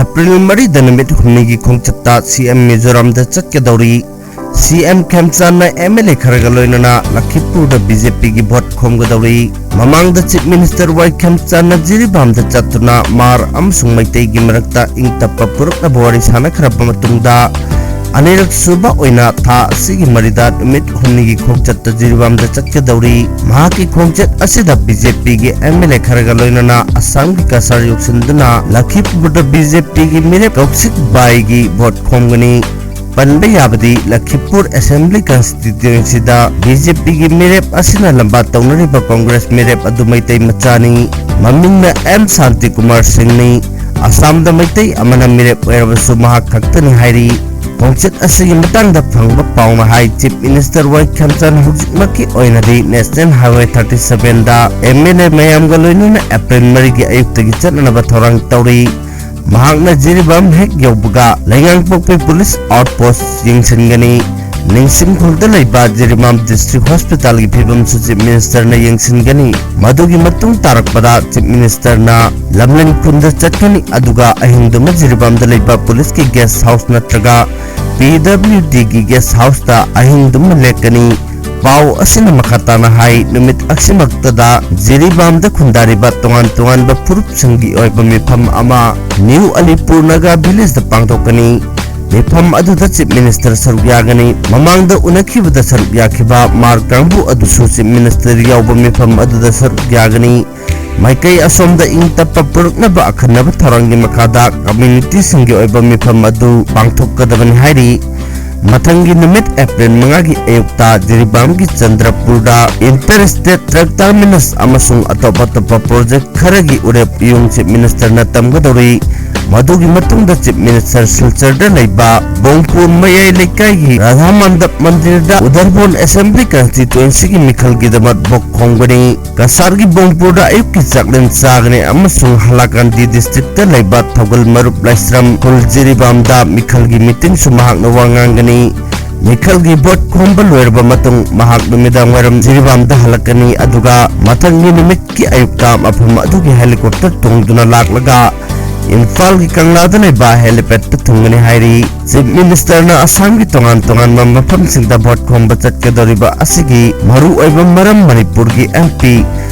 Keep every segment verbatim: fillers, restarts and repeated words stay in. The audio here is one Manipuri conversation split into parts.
ꯑꯦꯄ꯭ꯔꯤꯜ ꯃꯔꯤꯗ ꯅꯨꯃꯤꯠ ꯍꯨꯝꯅꯤꯒꯤ ꯈꯣꯡꯆꯠꯇ ꯁꯤ ꯑꯦꯝ ꯃꯤꯖꯣꯔꯥꯝꯗ ꯆꯠꯀꯗꯧꯔꯤ꯫ ꯁꯤ ꯑꯦꯝ ꯈꯦꯝꯆꯥꯟꯅ ꯑꯦꯝ ꯑꯦꯜ ꯑꯦ ꯈꯔꯒ ꯂꯣꯏꯅꯅ ꯂꯈꯤꯄꯨꯔꯗ ꯕꯤ ꯖꯦ ꯄꯤꯒꯤ ꯚꯣꯠ ꯈꯣꯝꯒꯗꯧꯔꯤ꯫ ꯃꯃꯥꯡꯗ ꯆꯤꯐ ꯃꯤꯅꯤꯁꯇꯔ ꯋꯥꯏ ꯈꯦꯝꯆꯥꯟꯅ ꯖꯤꯔꯤꯕꯥꯝꯗ ꯆꯠꯇꯨꯅ ꯃꯥꯔ ꯑꯃꯁꯨꯡ ꯃꯩꯇꯩꯒꯤ ꯃꯔꯛꯇ ꯏꯪ ꯇꯞꯄ ꯄꯨꯔꯛꯅꯕ ꯋꯥꯔꯤ ꯁꯥꯅꯈ꯭ꯔꯕ ꯃꯇꯨꯡꯗ, ꯑꯅꯤꯔꯛ ꯁꯨꯕ ꯑꯣꯏꯅ ꯊꯥ ꯑꯁꯤꯒꯤ ꯃꯔꯤꯗ ꯅꯨꯃꯤꯠ ꯍꯨꯝꯅꯤꯒꯤ ꯈꯣꯡꯆꯠꯇ ꯖꯤꯔꯤꯕꯥꯝꯗ ꯆꯠꯀꯗꯧꯔꯤ꯫ ꯃꯍꯥꯛꯀꯤ ꯈꯣꯡꯆꯠ ꯑꯁꯤꯗ ꯕꯤ ꯖꯦ ꯄꯤꯒꯤ ꯑꯦꯝ ꯑꯦꯜ ꯑꯦ ꯈꯔꯒ ꯂꯣꯏꯅꯅ ꯑꯁꯥꯝꯒꯤ ꯀꯁꯥꯔ ꯌꯧꯁꯤꯟꯗꯨꯅ ꯂꯈꯤꯄꯨꯔꯗ ꯕꯤ ꯖꯦ ꯄꯤꯒꯤ ꯃꯤꯔꯦꯞ ꯀꯧꯁꯤꯛ ꯕꯥꯏꯒꯤ ꯚꯣꯠ ꯈꯣꯝꯒꯅꯤ꯫ ꯄꯟꯕ ꯌꯥꯕꯗꯤ, ꯂꯈꯤꯄꯨꯔ ꯑꯦꯁꯦꯝꯕ꯭ꯂꯤ ꯀꯟꯁꯇꯤꯇ꯭ꯌꯨꯑꯦꯟꯁꯤꯗ ꯕꯤ ꯖꯦ ꯄꯤꯒꯤ ꯃꯤꯔꯦꯞ ꯑꯁꯤꯅ ꯂꯝꯕꯥ ꯇꯧꯅꯔꯤꯕ ꯀꯣꯡꯒ꯭ꯔꯦꯁ ꯃꯤꯔꯦꯞ ꯑꯗꯨ ꯃꯩꯇꯩ ꯃꯆꯥꯅꯤ꯫ ꯃꯃꯤꯡꯅ ꯑꯦꯝ ꯁꯥꯟꯇꯤ ꯀꯨꯃꯥꯔ ꯁꯤꯡꯅꯤ꯫ ꯑꯁꯥꯝꯗ ꯃꯩꯇꯩ ꯑꯃꯅ ꯃꯤꯔꯦꯞ ꯑꯣꯏꯔꯕꯁꯨ ꯃꯍꯥꯛ ꯈꯛꯇꯅꯤ ꯍꯥꯏꯔꯤ꯫ ꯈꯣꯡꯆꯠ ꯑꯁꯤꯒꯤ ꯃꯇꯥꯡꯗ ꯐꯪꯕ ꯄꯥꯎꯅ ꯍꯥꯏ, ꯆꯤꯐ ꯃꯤꯅꯤꯁꯇꯔ ꯋꯥꯏ ꯈꯦꯝꯆꯥꯟ ꯍꯧꯖꯤꯛꯃꯛꯀꯤ ꯑꯣꯏꯅꯗꯤ ꯅꯦꯁꯅꯦꯜ ꯍꯥꯏꯋꯦ ꯊꯥꯔꯇꯤ ꯁꯚꯦꯟꯗ ꯑꯦꯝ ꯑꯦꯜ ꯑꯦ ꯃꯌꯥꯝꯒ ꯂꯣꯏꯅꯅ ꯑꯦꯄ꯭ꯔꯤꯜ ꯃꯔꯤꯒꯤ ꯑꯌꯨꯛꯇꯒꯤ ꯆꯠꯅꯅꯕ ꯊꯧꯔꯥꯡ ꯇꯧꯔꯤ꯫ ꯃꯍꯥꯛꯅ ꯖꯤꯔꯤꯕꯥꯝ ꯍꯦꯛ ꯌꯧꯕꯒ ꯂꯩꯉꯥꯡꯄꯣꯛꯄꯤ ꯄꯨꯂꯤꯁ ꯑꯥꯎꯠ ꯄꯣꯁ ꯌꯦꯡꯁꯤꯟꯒꯅꯤ꯫ ꯅꯤꯡꯁꯤꯡꯈꯣꯜꯗ ꯂꯩꯕ ꯖꯤꯔꯤꯕꯥꯝ ꯗꯤꯁꯇ꯭ꯔꯤꯛ ꯍꯣꯁꯄꯤꯇꯥꯜꯒꯤ ꯐꯤꯕꯝꯁꯨ ꯆꯤꯐ ꯃꯤꯅꯤꯁꯇꯔꯅ ꯌꯦꯡꯁꯤꯟꯒꯅꯤ꯫ ꯃꯗꯨꯒꯤ ꯃꯇꯨꯡ ꯇꯥꯔꯛꯄꯗ ꯆꯤꯐ ꯃꯤꯅꯤꯁꯇꯔꯅ ꯂꯝꯂꯦꯟ ꯈꯨꯟꯗ ꯆꯠꯀꯅꯤ, ꯑꯗꯨꯒ ꯑꯍꯤꯡꯗꯨꯃ ꯖꯤꯔꯤꯕꯥꯝꯗ ꯂꯩꯕ ꯄꯨꯂꯤꯁꯀꯤ ꯒꯦꯁ ꯍꯥꯎꯁ ꯅꯠꯇ꯭ꯔꯒ ꯄꯤ ꯗꯕ꯭ꯂꯤꯎ ꯗꯤꯒꯤ ꯒꯦꯁ ꯍꯥꯎꯁꯇ ꯑꯍꯤꯡꯗꯨꯃ ꯂꯦꯛꯀꯅꯤ꯫ ꯄꯥꯎ ꯑꯁꯤꯅ ꯃꯈꯥ ꯇꯥꯅ ꯍꯥꯏ, ꯅꯨꯃꯤꯠ ꯑꯁꯤꯃꯛꯇꯗ ꯖꯤꯔꯤꯕꯥꯝꯗ ꯈꯨꯟꯗꯥꯔꯤꯕ ꯇꯣꯉꯥꯟ ꯇꯣꯉꯥꯟꯕ ꯐꯨꯔꯨꯞꯁꯤꯡꯒꯤ ꯑꯣꯏꯕ ꯃꯤꯐꯝ ꯑꯃ ꯅ꯭ꯌꯨ ꯑꯂꯤꯄꯨꯔ ꯅꯥꯒꯥ ꯚꯤꯂꯦꯖꯇ ꯄꯥꯡꯊꯣꯛꯀꯅꯤ꯫ ꯃꯤꯐꯝ ꯑꯗꯨꯗ ꯆꯤꯐ ꯃꯤꯅꯤꯁꯇꯔ ꯁꯔꯨꯛ ꯌꯥꯒꯅꯤ꯫ ꯃꯃꯥꯡꯗ ꯎꯅꯈꯤꯕꯗ ꯁꯔꯨꯛ ꯌꯥꯈꯤꯕ ꯃꯥꯔ ꯀꯥꯡꯕꯨ ꯑꯗꯨꯁꯨ ꯆꯤꯐ ꯃꯤꯅꯤꯁꯇꯔ ꯌꯥꯎꯕ ꯃꯤꯐꯝ ꯑꯗꯨꯗ ꯁꯔꯨꯛ ꯌꯥꯒꯅꯤ꯫ ꯃꯥꯏꯀꯩ ꯑꯁꯣꯝꯗ ꯏꯪ ꯇꯞꯄ ꯄꯨꯔꯛꯅꯕ ꯑꯈꯟꯅꯕ ꯊꯧꯔꯥꯡꯒꯤ ꯃꯈꯥꯗ ꯀꯝꯃ꯭ꯌꯨꯅꯤꯇꯤꯁꯤꯡꯒꯤ ꯑꯣꯏꯕ ꯃꯤꯐꯝ ꯑꯗꯨ ꯄꯥꯡꯊꯣꯛꯀꯗꯕꯅꯤ ꯍꯥꯏꯔꯤ꯫ ꯃꯊꯪꯒꯤ ꯅꯨꯃꯤꯠ ꯑꯦꯄ꯭ꯔꯤꯜ ꯃꯉꯥꯒꯤ ꯑꯌꯨꯛꯇ ꯖꯤꯔꯤꯕꯥꯝꯒꯤ ꯆꯟꯗ꯭ꯔꯄꯨꯔꯗ ꯏꯟꯇꯔ ꯁ꯭ꯇꯦꯠ ꯇ꯭ꯔꯛ ꯇꯔꯃꯤꯅꯁ ꯑꯃꯁꯨꯡ ꯑꯇꯣꯞ ꯑꯇꯣꯞꯄ ꯄ꯭ꯔꯣꯖꯦꯛ ꯈꯔꯒꯤ ꯎꯔꯦꯞ ꯏꯌꯨꯡ ꯆꯤꯐ ꯃꯤꯅꯤꯁꯇꯔꯅ ꯇꯝꯒꯗꯧꯔꯤ꯫ ꯃꯗꯨꯒꯤ ꯃꯇꯨꯡꯗ ꯆꯤꯐ ꯃꯤꯅꯤꯁꯇꯔ ꯁꯤꯜꯆꯔꯗ ꯂꯩꯕ ꯕꯣꯡꯄꯨꯔ ꯃꯌꯥꯏ ꯂꯩꯀꯥꯏꯒꯤ ꯔꯥꯙꯥ ꯃꯟꯗꯞ ꯃꯟꯗꯤꯔꯗ ꯎꯗꯔꯕꯣꯟ ꯑꯦꯁꯦꯝꯕ꯭ꯂꯤ ꯀꯟꯁꯇꯤꯇ꯭ꯋꯦꯟꯁꯤꯒꯤ ꯃꯤꯈꯜꯒꯤꯗꯃꯛ ꯚꯣꯠ ꯈꯣꯝꯒꯅꯤ꯫ ꯀꯁꯥꯔꯒꯤ ꯕꯣꯡꯄꯨꯔꯗ ꯑꯌꯨꯛꯀꯤ ꯆꯥꯛꯂꯦꯟ ꯆꯥꯒꯅꯤ ꯑꯃꯁꯨꯡ ꯍꯂꯥꯀꯥꯟꯗꯤ ꯗꯤꯁꯇ꯭ꯔꯤꯛꯇ ꯂꯩꯕ ꯊꯧꯒꯜ ꯃꯔꯨꯞ ꯂꯥꯏꯁ꯭ꯔꯝ ꯈꯨꯜ ꯖꯤꯔꯤꯕꯥꯝꯗ ꯃꯤꯈꯜꯒꯤ ꯃꯤꯇꯤꯡꯁꯨ ꯃꯍꯥꯛꯅ ꯋꯥ ꯉꯥꯡꯒꯅꯤ꯫ ꯃꯤꯈꯜꯒꯤ ꯚꯣꯠ ꯈꯣꯝꯕ ꯂꯣꯏꯔꯕ ꯃꯇꯨꯡ ꯃꯍꯥꯛ ꯅꯨꯃꯤꯗꯥꯡ ꯋꯥꯏꯔꯝ ꯖꯤꯔꯤꯕꯥꯝꯗ ꯍꯜꯂꯛꯀꯅꯤ, ꯑꯗꯨꯒ ꯃꯊꯪꯒꯤ ꯅꯨꯃꯤꯠꯀꯤ ꯑꯌꯨꯛꯇ ꯃꯐꯝ ꯑꯗꯨꯒꯤ ꯍꯦꯂꯤꯀꯣꯞꯇꯔ ꯇꯣꯡꯗꯨꯅ ꯂꯥꯛꯂꯒ ꯏꯝꯐꯥꯜꯒꯤ ꯀꯪꯂꯥꯗ ꯂꯩꯕ helipad ꯇ ꯊꯨꯡꯒꯅꯤ ꯍꯥꯏꯔꯤ꯫ Chief Minister ꯅ ꯑꯁꯥꯝꯒꯤ ꯇꯣꯉꯥꯟ ꯇꯣꯉꯥꯟꯕ ꯃꯐꯝꯁꯤꯡꯗ vote ꯈꯣꯝꯕ ꯆꯠꯀꯗꯧꯔꯤꯕ ꯑꯁꯤꯒꯤ ꯃꯔꯨꯑꯣꯏꯕ ꯃꯔꯝ ꯃꯅꯤꯄꯨꯔꯒꯤ M P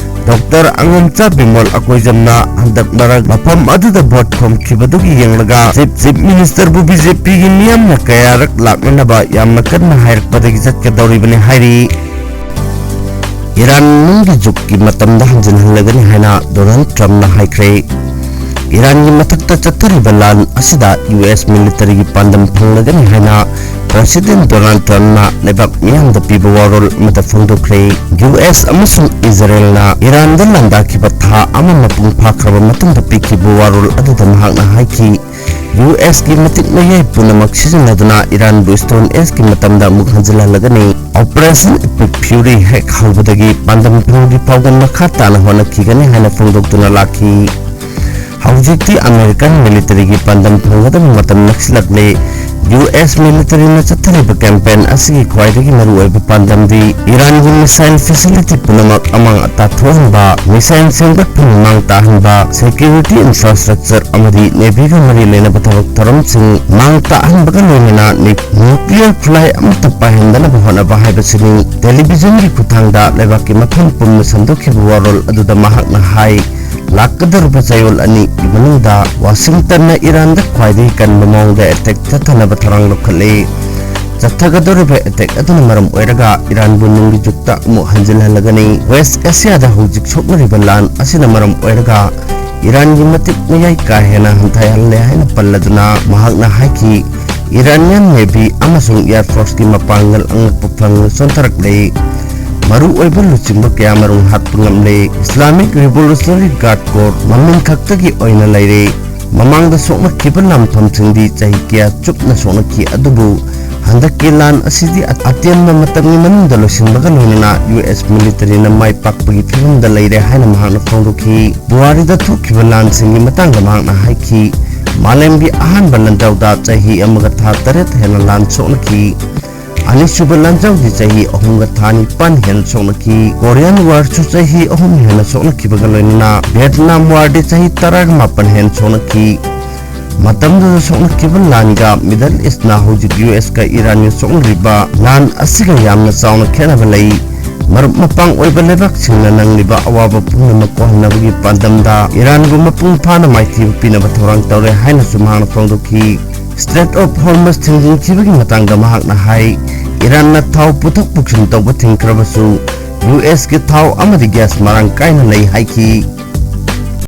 Doctor ꯑꯉꯣꯝꯆꯥ ꯕꯤꯃꯣꯜ ꯑꯀꯣꯏꯖꯝꯅ ꯍꯟꯗꯛ ꯃꯔꯛ ꯃꯐꯝ ꯑꯗꯨꯗ vote ꯈꯣꯝꯈꯤꯕꯗꯨꯒꯤ ꯌꯦꯡꯂꯒ Chief, Chief Minister ꯕꯨ B J P ꯒꯤ ꯃꯤꯌꯥꯝꯅ ꯀꯌꯥꯔꯛ ꯂꯥꯛꯅꯅꯕ ꯌꯥꯝꯅ ꯀꯟꯅ ꯍꯥꯏꯔꯛꯄꯗꯒꯤ ꯆꯠꯀꯗꯧꯔꯤꯕꯅꯤ ꯍꯥꯏꯔꯤ꯫ ꯏꯔꯥꯟ ꯅꯨꯡꯒꯤ ꯖꯨꯛꯀꯤ ꯃꯇꯝꯗ ꯍꯟꯖꯤꯜꯍꯜꯂꯒꯅꯤ ꯍꯥꯏꯅ ꯗꯣꯅꯥꯜꯗ ꯇ꯭ꯔꯝꯞꯅ ꯍꯥꯏꯈ꯭ꯔꯦ꯫ ꯏꯔꯥꯟꯒꯤ ꯃꯊꯛꯇ ꯆꯠꯊꯔꯤꯕ ꯂꯥꯟ ꯑꯁꯤꯗ U S military ꯒꯤ ꯄꯥꯟꯗꯝ ꯐꯪꯂꯒꯅꯤ ꯍꯥꯏꯅ President ꯗꯣꯅꯥꯜꯗ ꯇ꯭ꯔꯝꯞꯅ ꯂꯩꯕꯥꯛ ꯃꯤꯌꯥꯝꯗ ꯄꯤꯕ ꯋꯥꯔꯣꯜ ꯑꯃꯗ ꯐꯣꯡꯗꯣꯛꯈ꯭ꯔꯦ꯫ U S ꯑꯃꯁꯨꯡ ꯏꯖꯔꯦꯜꯅ ꯏꯔꯥꯟꯗ ꯂꯥꯟꯗꯥꯈꯤꯕ ꯊꯥ ꯑꯃ ꯃꯄꯨꯡ ꯐꯥꯈ꯭ꯔꯕ ꯃꯇꯨꯡꯗ ꯄꯤꯈꯤꯕ ꯋꯥꯔꯣꯜ ꯑꯗꯨꯗ ꯃꯍꯥꯛꯅ ꯍꯥꯏꯈꯤ, U S ꯀꯤ ꯃꯇꯤꯛ ꯃꯌꯥꯏ ꯄꯨꯝꯅꯃꯛ ꯁꯤꯖꯤꯟꯅꯗꯨꯅ ꯏꯔꯥꯟꯕꯨ Stone Age ꯀꯤ ꯃꯇꯝꯗ ꯑꯃꯨꯛ ꯍꯟꯖꯤꯜꯍꯜꯂꯒꯅꯤ꯫ Operation Epic Fury ꯍꯦꯛ ꯍꯧꯕꯗꯒꯤ ꯄꯥꯟꯗꯝ ꯐꯪꯗ꯭ꯔꯤ ꯐꯥꯎꯕ ꯃꯈꯥ ꯇꯥꯅ ꯍꯣꯠꯅꯈꯤꯒꯅꯤ ꯍꯥꯏꯅ ꯐꯣꯡꯗꯣꯛꯇꯨꯅ ꯂꯥꯛꯈꯤ꯫ ꯍꯧꯖꯤꯛꯇꯤ American military ꯒꯤ ꯄꯥꯟꯗꯝ ꯐꯪꯒꯗꯕ ꯃꯇꯝ ꯅꯛꯁꯤꯜꯂꯛꯂꯦ꯫ U S military ꯅ ꯆꯠꯊꯔꯤꯕ campaign ꯑꯁꯤꯒꯤ ꯈ꯭ꯋꯥꯏꯗꯒꯤ ꯃꯔꯨꯑꯣꯏꯕ ꯄꯥꯟꯗꯝꯗꯤ ꯏꯔꯥꯟꯒꯤ missile facility ꯄꯨꯝꯅꯃꯛ ꯑꯃꯥꯡ ꯑꯇꯥ ꯊꯣꯛꯍꯟꯕ, missile ꯁꯦꯝꯒꯠꯐꯝ ꯃꯥꯡ ꯇꯥꯍꯟꯕ, security infrastructure ꯑꯃꯗꯤ navy ꯒ ꯃꯔꯤ ꯂꯩꯅꯕ ꯊꯕꯛ ꯊꯧꯔꯝꯁꯤꯡ ꯃꯥꯡ ꯇꯥꯛꯍꯟꯕꯒ ꯂꯣꯏꯅꯅ ꯅꯤ-, nuclear ꯈꯨꯠꯂꯥꯏ ꯑꯃꯠꯇ ꯄꯥꯏꯍꯟꯗꯅꯕ ꯍꯣꯠꯅꯕ ꯍꯥꯏꯕꯁꯤꯅꯤ꯫ Television ꯒꯤ ꯈꯨꯠꯊꯥꯡꯗ ꯂꯩꯕꯥꯛꯀꯤ ꯃꯐꯝ ꯄꯨꯝꯅ ꯁꯟꯗꯣꯛꯈꯤꯕ ꯋꯥꯔꯣꯜ ꯑꯗꯨꯗ ꯃꯍꯥꯛꯅ ꯍꯥꯏ, ꯂꯥꯛꯀꯗꯧꯔꯤꯕ ꯆꯌꯣꯜ ꯑꯅꯤꯒꯤ ꯃꯅꯨꯡꯗ Washington ꯅ ꯏꯔꯥꯟꯗ ꯈ꯭ꯋꯥꯏꯗꯒꯤ ꯀꯟꯕ ꯃꯑꯣꯡꯗ attack ꯆꯠꯊꯅꯕ ꯊꯧꯔꯥꯡ ꯂꯧꯈꯠꯂꯤ꯫ ꯆꯠꯊꯒꯗꯧꯔꯤꯕ attack ꯑꯗꯨꯅ ꯃꯔꯝ ꯑꯣꯏꯔꯒ ꯏꯔꯥꯟꯕꯨ ꯅꯨꯡꯒꯤ ꯖꯨꯛꯇ ꯑꯃꯨꯛ ꯍꯟꯖꯤꯜꯍꯜꯂꯒꯅꯤ꯫ West Asia ꯗ ꯍꯧꯖꯤꯛ ꯁꯣꯛꯅꯔꯤꯕ ꯂꯥꯟ ꯑꯁꯤꯅ ꯃꯔꯝ ꯑꯣꯏꯔꯒ ꯏꯔꯥꯟꯒꯤ ꯃꯇꯤꯛ ꯃꯌꯥꯏ ꯀꯥ ꯍꯦꯟꯅ ꯍꯟꯊꯍꯜꯂꯦ ꯍꯥꯏꯅ ꯄꯜꯂꯗꯨꯅ ꯃꯍꯥꯛꯅ ꯍꯥꯏꯈꯤ, Iranian navy ꯑꯃꯁꯨꯡ air force ꯀꯤ ꯃꯄꯥꯡꯒꯜ ꯑꯉꯛꯄ ꯐꯪꯅ ꯆꯣꯟꯊꯔꯛꯂꯦ꯫ ꯃꯔꯨꯑꯣꯏꯕ ꯂꯨꯆꯤꯡꯕ ꯀꯌꯥꯃꯔꯨꯝ ꯍꯥꯠꯄ ꯉꯝꯂꯦ꯫ Islamic Revolutionary Guard Corps ꯃꯃꯤꯡ ꯈꯛꯇꯒꯤ ꯑꯣꯏꯅ ꯂꯩꯔꯦ꯫ ꯃꯃꯥꯡꯗ ꯁꯣꯛꯅꯈꯤꯕ ꯂꯥꯟꯐꯝꯁꯤꯡꯗꯤ ꯆꯍꯤ ꯀꯌꯥ ꯆꯨꯞꯅ ꯁꯣꯛꯅꯈꯤ, ꯑꯗꯨꯕꯨ ꯍꯟꯗꯛꯀꯤ ꯂꯥꯟ ꯑꯁꯤꯗꯤ ꯑꯇꯦꯟꯕ ꯃꯇꯝꯒꯤ ꯃꯅꯨꯡꯗ ꯂꯣꯏꯁꯤꯟꯕꯒ ꯂꯣꯏꯅꯅ U S military ꯅ ꯃꯥꯏ ꯄꯥꯛꯄꯒꯤ ꯐꯤꯚꯝꯗ ꯂꯩꯔꯦ ꯍꯥꯏꯅ ꯃꯍꯥꯛꯅ ꯐꯣꯡꯗꯣꯛꯈꯤ꯫ ꯄꯨꯋꯥꯔꯤꯗ ꯊꯣꯛꯈꯤꯕ ꯂꯥꯟꯁꯤꯡꯒꯤ ꯃꯇꯥꯡꯗ ꯃꯍꯥꯛꯅ ꯍꯥꯏꯈꯤ, ꯃꯥꯂꯦꯝꯒꯤ ꯑꯍꯥꯟꯕ ꯂꯥꯟꯖꯥꯎꯗ ꯆꯍꯤ ꯑꯃꯒ ꯊꯥ ꯇꯔꯦꯠ ꯍꯦꯟꯅ ꯂꯥꯟ ꯁꯣꯛꯅꯈꯤ꯫ ꯑꯅꯤꯁꯨꯕ ꯂꯥꯟꯖꯥꯎꯗꯤ ꯆꯍꯤ ꯑꯍꯨꯝꯒ ꯊꯥ ꯅꯤꯄꯥꯟ ꯍꯦꯟꯅ ꯁꯣꯛꯅꯈꯤ꯫ Korean War ꯁꯨ ꯆꯍꯤ ꯑꯍꯨꯝ ꯍꯦꯟꯅ ꯁꯣꯛꯅꯈꯤꯕꯒ ꯂꯣꯏꯅꯅ Vietnam War ꯗꯤ ꯆꯍꯤ ꯇꯔꯥꯒ ꯃꯥꯄꯟ ꯍꯦꯟꯅ ꯁꯣꯛꯅꯈꯤ꯫ ꯃꯇꯝꯗꯨꯗ ꯁꯣꯛꯅꯈꯤꯕ ꯂꯥꯟꯒ Middle East ꯅ ꯍꯧꯖꯤꯛ ꯌꯨ ꯑꯦꯁ ꯀ ꯏꯔꯥꯟꯒ ꯁꯣꯛꯅꯔꯤꯕ ꯂꯥꯟ ꯑꯁꯤꯒ ꯌꯥꯝꯅ ꯆꯥꯎꯅ ꯈꯦꯠꯅꯕ ꯂꯩ꯫ ꯃꯔꯨꯞ ꯃꯄꯥꯡ ꯑꯣꯏꯕ ꯂꯩꯕꯥꯛꯁꯤꯡꯅ ꯅꯪꯂꯤꯕ ꯑꯋꯥꯕ ꯄꯨꯝꯅꯃꯛ ꯀꯣꯛꯍꯟꯅꯕꯒꯤ ꯄꯥꯟꯗꯝꯗ ꯏꯔꯥꯟꯕꯨ ꯃꯄꯨꯡ ꯐꯥꯅ ꯃꯥꯏꯊꯤꯕ ꯄꯤꯅꯕ ꯊꯧꯔꯥꯡ ꯇꯧꯔꯦ ꯍꯥꯏꯅꯁꯨ ꯃꯍꯥꯛꯅ ꯐꯣꯡꯗꯣꯛꯈꯤ꯫ Strait of Hormuz ꯊꯤꯡꯖꯤꯟꯈꯤꯕꯒꯤ ꯃꯇꯥꯡꯗ ꯃꯍꯥꯛꯅ ꯍꯥꯏ, ꯏꯔꯥꯟꯅ ꯊꯥꯎ ꯄꯨꯊꯣꯛ ꯄꯨꯁꯤꯟ ꯇꯧꯕ ꯊꯤꯡꯈ꯭ꯔꯕꯁꯨ, ꯌꯨ ꯑꯦꯁ ꯀꯤ ꯊꯥꯎ ꯑꯃꯗꯤ ꯒ꯭ꯌꯥꯁ ꯃꯔꯥꯡ ꯀꯥꯏꯅ ꯂꯩ ꯍꯥꯏꯈꯤ꯫